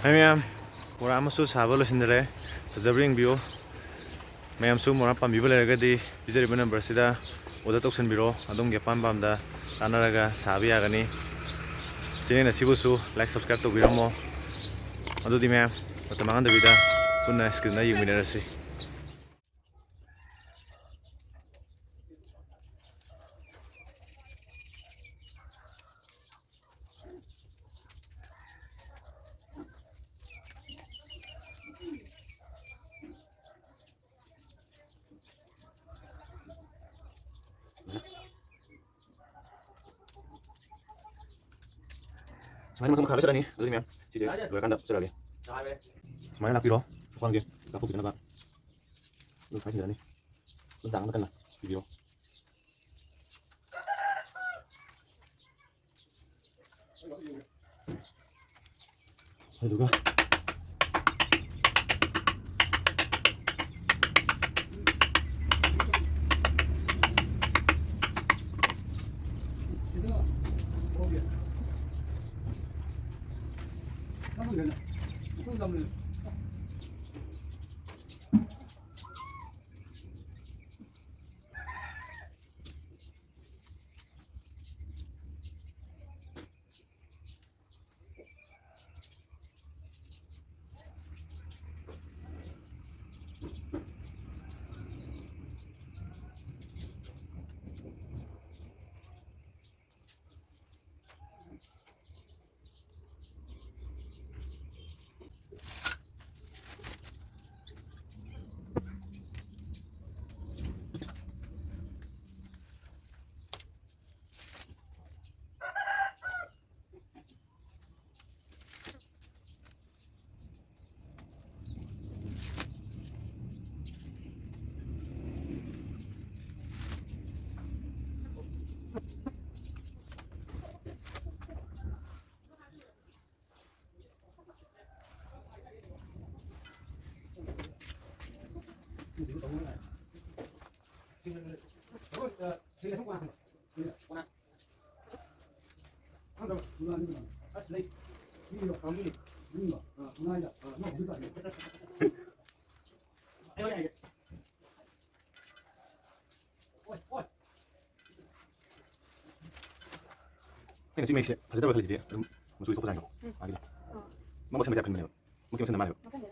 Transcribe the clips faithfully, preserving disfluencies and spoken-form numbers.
ꯍꯥꯏ ꯃꯌꯥꯝ, ꯃꯣꯔꯥ ꯑꯃꯁꯨ ꯁꯥꯕ ꯂꯣꯏꯁꯤꯟꯖꯔꯦ꯫ ꯐꯖꯕ꯭ꯔꯥ ꯌꯦꯡꯕꯤꯌꯨ꯫ ꯃꯌꯥꯝꯁꯨ ꯃꯣꯔꯥ ꯄꯥꯝꯕꯤꯕ ꯂꯩꯔꯒꯗꯤ ꯄꯤꯖꯔꯤꯕ ꯅꯝꯕꯔꯁꯤꯗ ꯑꯣꯔꯗꯔ ꯇꯧꯁꯤꯟꯕꯤꯔꯣ꯫ ꯑꯗꯣꯝꯒꯤ ꯑꯄꯥꯝ ꯄꯥꯝꯗ ꯇꯥꯟꯅꯔꯒ ꯁꯥꯕ ꯌꯥꯒꯅꯤ꯫ ꯆꯦꯅꯦꯜ ꯑꯁꯤꯕꯨꯁꯨ ꯂꯥꯏꯛ, ꯁꯕꯁꯀ꯭ꯔꯥꯏꯕ ꯇꯧꯕꯤꯔꯝꯃꯣ꯫ ꯑꯗꯨꯗꯤ ꯃꯌꯥꯝ, ꯃꯇꯝ ꯃꯥꯡꯍꯟꯗꯕꯤꯗ ꯄꯨꯟꯅ ꯁ꯭ꯀ꯭ꯔꯤꯟꯗ ꯌꯦꯡꯃꯤꯟꯅꯔꯁꯤ꯫ ꯁꯨꯃꯥꯏꯅ ꯃꯈꯜ ꯃꯈꯥ ꯂꯣꯏ ꯆꯠꯂꯅꯤ꯫ ꯑꯗꯨꯗꯤ ꯃꯌꯥꯝ, ꯁꯤꯁꯦ ꯂꯣꯏꯔꯀꯥꯟꯗ ꯎꯠꯆꯔꯛꯑꯒꯦ꯫ ꯁꯨꯃꯥꯏꯅ ꯂꯥꯛꯄꯤꯔꯣ, ꯈ꯭ꯋꯥꯡꯁꯦ ꯂꯥꯞꯊꯣꯛꯄꯤꯗꯅꯕ꯫ ꯑꯗꯨ ꯁꯨꯃꯥꯏꯅ ꯁꯤꯟꯖꯔꯅꯤ꯫ ꯑꯗꯨꯝ ꯆꯥꯡ ꯑꯃ ꯀꯟꯅ ꯊꯤꯕꯤꯔꯣ꯫ ꯑꯗꯨꯒ ꯑꯩꯅ ꯁꯤ ꯃꯌꯦꯛꯁꯦ ꯐꯖꯗꯕ꯭ꯔꯥ ꯈꯜꯂꯤꯁꯤꯗꯤ ꯑꯗꯨꯝ ꯃꯆꯨ ꯊꯣꯛꯄꯖꯥꯠꯅꯤꯀꯣ꯫ ꯎꯝ꯫ ꯃꯥꯒꯤꯁꯦ꯫ ꯑꯥ꯫ ꯃꯃꯛ ꯁꯪꯕꯗꯤ ꯌꯥꯝ ꯈꯟꯕꯅꯦꯕ꯫ ꯃꯛꯇꯤ ꯃꯛꯁꯟꯗ ꯃꯥꯜꯂꯦꯕ꯫ ꯃꯊꯪꯗ꯫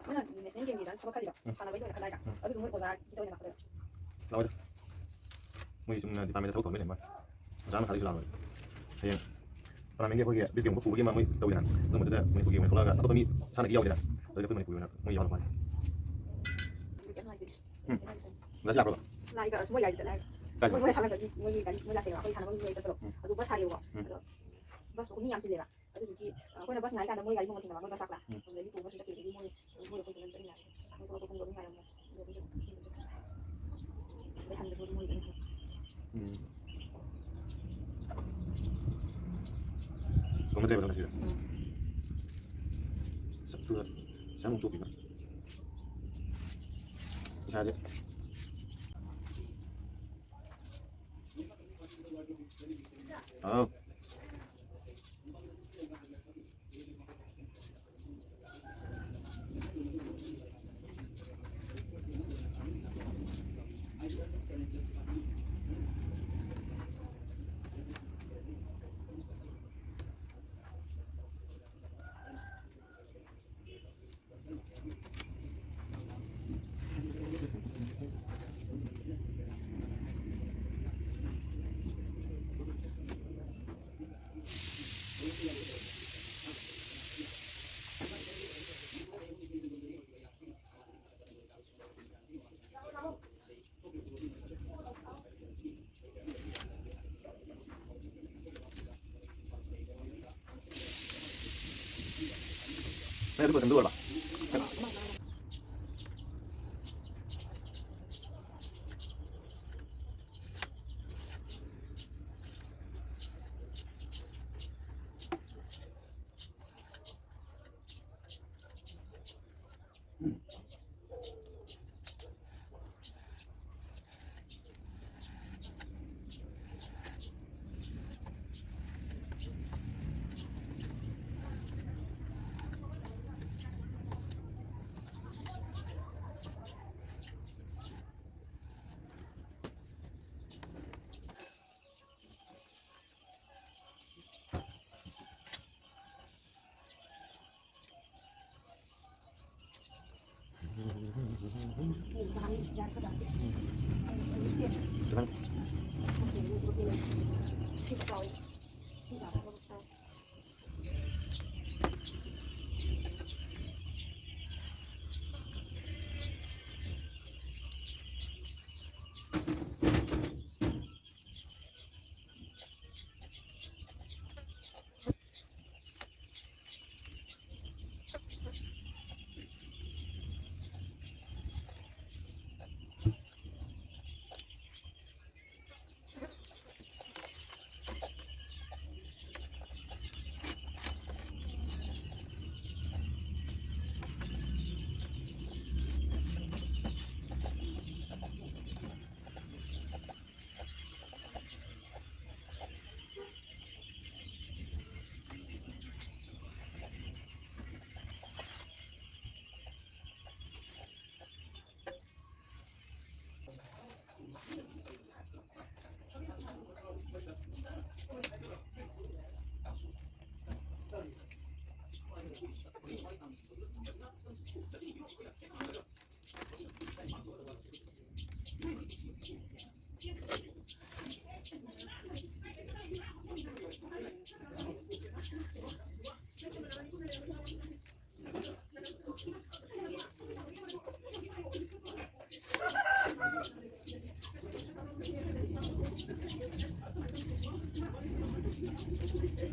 ꯅꯣꯏꯅ ꯅꯦꯁꯅꯦꯜ ꯒꯦꯝꯒꯤꯗ ꯊꯕꯛ ꯈꯜꯂꯤꯗꯣ, ꯎꯝ꯫ ꯁꯥꯟꯅꯕꯩꯗ ꯑꯣꯏꯅ ꯈꯜꯂꯦ ꯍꯥꯏꯗ? ꯎꯝ꯫ ꯑꯗꯨꯗꯣ ꯃꯣꯏ ꯑꯣꯖꯥꯒꯤꯗ ꯑꯣꯏꯅ ꯂꯥꯛꯀꯗꯣꯏꯔꯣ? ꯂꯥꯛꯑꯣꯏꯗ꯫ ꯃꯣꯏ ꯆꯨꯝꯅ ꯗꯤꯄꯥꯔꯠꯃꯦꯟꯗ ꯊꯕꯛ ꯇꯧꯔꯝꯃꯤ ꯂꯩ ꯃꯣꯏ꯫ ꯑꯣꯖꯥ ꯃꯈꯥꯗꯒꯤꯁꯨ ꯂꯥꯛꯑꯣꯏ꯫ ꯍꯌꯦꯡ ꯇꯣꯔꯅꯥꯃꯦꯟꯒꯤ ꯑꯩꯈꯣꯏꯒꯤ ꯕꯤꯁ ꯒꯦꯝꯒꯨꯝꯕ ꯄꯨꯕꯒꯤ ꯑꯃ ꯃꯣꯏ ꯇꯧꯋꯤꯗꯅ, ꯑꯗꯨꯝꯕꯗꯨꯗ ꯃꯅꯤꯄꯨꯔꯒꯤ ꯑꯣꯏꯅ ꯊꯣꯛꯂꯛꯑꯒ ꯑꯇꯣꯞꯄ ꯃꯤ ꯁꯥꯟꯅꯒꯦ ꯌꯥꯎꯋꯤꯗꯅ, ꯑꯗꯨꯗꯤ ꯑꯩꯈꯣꯏ ꯃꯅꯤꯄꯨꯔꯒꯤ ꯑꯣꯏꯅ ꯃꯣꯏ ꯌꯥꯎꯍꯜꯂꯛꯄ ꯋꯥꯅꯤ꯫ ꯎꯝ꯫ ꯉꯁꯤ ꯂꯥꯛꯄ꯭ꯔꯣ? ꯂꯥꯛꯏꯗ, ꯑꯁ, ꯃꯣꯏ ꯒꯥꯔꯤ ꯆꯠꯂꯦ ꯍꯥꯏꯕ꯫ ꯀꯥꯏꯗ? ꯃꯣꯏ, ꯃꯣꯏ ꯁꯥꯟꯅꯕꯒꯤ ꯃꯣꯏꯒꯤ ꯒꯥꯔꯤ, ꯃꯣꯏ ꯂꯥꯛꯁꯜꯂꯦꯕ꯫ ꯑꯩꯈꯣꯏ ꯁꯥꯟꯅꯐꯝꯒꯤ ꯃꯣꯏ ꯆꯠꯄꯗꯣ꯫ ꯎꯝ꯫ ꯑꯗꯨ ꯕꯁ ꯊꯥꯔꯦꯕꯀꯣ꯫ ꯎꯝ꯫ ꯑꯗꯣ ꯕꯁꯇꯣ ꯃꯤ ꯌꯥꯝ ꯆꯤꯜꯂꯦꯕ꯫ ꯑꯗꯨꯗꯨꯒꯤ, ꯑ, ꯑꯩꯈꯣꯏꯅ ꯕꯁ ꯉꯥꯏ ꯀꯥꯟꯗ ꯃꯣꯏ ꯒꯥꯔꯤ ꯃꯣꯏ ꯊꯦꯡꯅꯕ, ꯃꯣꯏ ꯕꯁ ꯂꯥꯛꯄ꯫ ꯎꯝ꯫ ꯑꯗꯨꯗꯒꯤ ꯇꯣꯡꯉ ꯁꯨꯝ ꯆꯠꯈꯤꯕꯗꯒꯤ ꯃꯣꯏ, ꯃꯣꯏ ꯑꯩꯈꯣꯏ ꯄꯨꯟꯅ ꯆꯠꯃꯤꯟꯅꯔꯦ꯫ ꯃꯣꯏ ꯊꯣꯛꯂꯛꯄ ꯄꯨꯡꯗꯣ ꯑꯗꯨꯝ ꯉꯥꯏꯔꯝꯃꯣ꯫ ꯑꯗꯨꯒ ꯑꯗꯨꯝ ꯆꯠ-, ꯑꯗꯨꯝ ꯆꯠ-, ꯑꯗꯩ ꯍꯟꯕꯁꯨ ꯑꯗꯨꯝ ꯃꯣꯏ ꯑꯗꯨꯝ ꯍꯜꯂꯛ-꯫ ꯎꯝ꯫ ꯀꯧꯅꯗ꯭ꯔꯦꯕ ꯑꯗꯨꯝ ꯉꯁꯤꯗꯤ꯫ ꯎꯝ꯫ ꯁꯛꯇꯨꯒ ꯄꯩꯁꯥ ꯑꯃꯨꯛ ꯆꯣꯞꯄꯤꯕ꯫ ꯄꯩꯁꯥꯁꯦ꯫ ꯑꯥꯎ꯫ ꯑꯗꯨ ꯃꯇꯝꯗ ꯑꯣꯏꯔꯕ?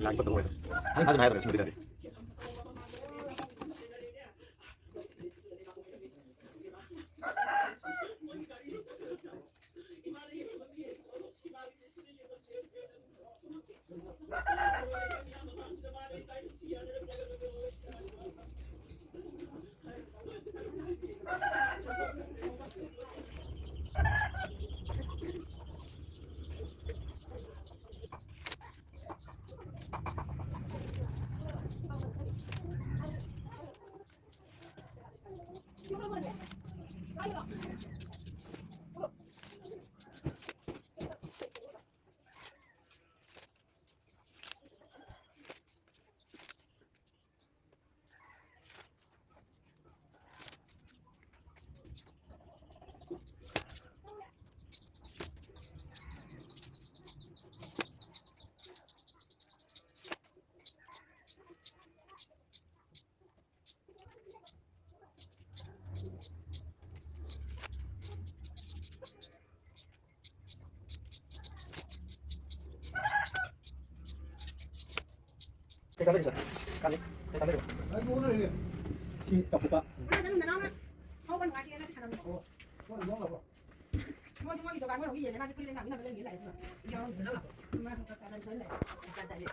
ꯂꯥꯏꯟ ꯈꯛꯇꯪ ꯑꯣꯏꯔꯦ꯫ ꯍꯥꯏ ꯐꯥꯖꯅ ꯍꯥꯏꯔꯒ ꯁꯤꯃꯗꯤ ꯅꯠꯇꯦ꯫ ꯀꯩ ꯆꯥꯟꯅꯔꯤꯒꯦ ꯁꯥꯔ? ꯀꯥꯟꯅꯩ꯫ ꯀꯩ ꯆꯥꯟꯅꯔꯤꯕ? ꯁꯤ ꯆꯝꯐꯨꯠꯀ꯫ ꯃꯥ ꯅꯪ ꯅꯅꯥꯎꯅ ꯍꯧꯕ ꯅꯨꯡꯉꯥꯏꯇꯦꯅ ꯁꯤ ꯁꯥꯟꯅꯕꯅꯤ꯫ ꯃꯣꯏ ꯃꯣꯏꯒꯤ ꯖꯣꯒꯥꯏ ꯃꯣꯏꯔꯣꯝꯒꯤ ꯌꯦꯟꯅꯦ ꯃꯥꯁꯦ ꯐꯨꯔꯤꯠ ꯂꯩꯅ ꯃꯤꯅ ꯂꯩ ꯂꯥꯛꯑꯦ ꯑꯗꯨꯒ ꯌꯥꯎꯔꯝꯗꯅ ꯂꯥꯛꯄ꯫ ꯃꯥ ꯈꯛꯇ ꯇꯥꯗꯅ ꯁꯣꯏꯅ ꯂꯩ꯫